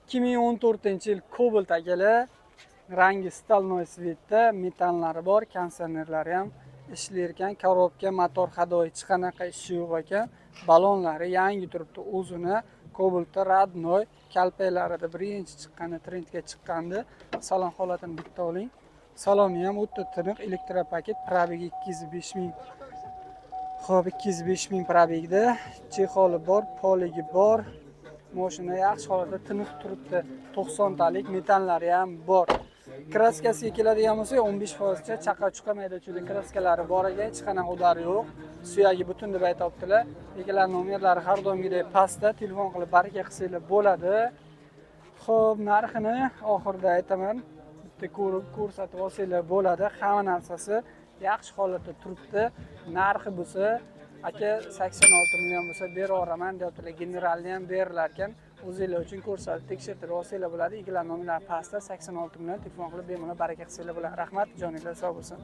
2014 yil Cobalt, akalar. Rangi стальной цвет da, metanlari bor, konditsionerlari ham ishlar ekan. Коробка, motor ходовой, hech qanaqa ishi yo'q ekan. Balonlari yangi turibdi o'zini. Cobaltda родной kalpaklarida birinchi chiqqani, trendga chiqqandi. Salon holatini bitta oling. Saloni ham o'ta tiniq, электропакет, пробег i 205 ming. Xo'p, 205 ming пробег da, чехол i bor, полик i bor. Mashina yaxshi holatda, tiniq turibdi. 90 talik, metanlari ham bor. Краска siga keladigan bo'lsak, 15 foizcha chaqa chuqa, mayda chuyda краска lari bor ekan, hech qanaqa удар i yo'q. Suyagi butun deb aytyaptilar. Egalar nomerlari har doimgidek pastda, telefon qilib baraka qilsanglar bo'ladi. Xo'p, narxini oxirida aytaman. Bitta ko'rib, ko'rsatib olsanglar bo'ladi. Hamma narsasi yaxshi holatda turibdi. Narxi bo'lsa, aka, 86 million bo'lsa beraveraman deyaptilar. Generalni ham berilar ekan. O'zinglar uchun ko'rsatib, tekshirtirib olsanglar bo'ladi. Egalar nomerlari pastda, 86 million, telefon qilib bemalol baraka qilsanglar bo'ladi. Rahmat, joninglar sog' bo'lsin.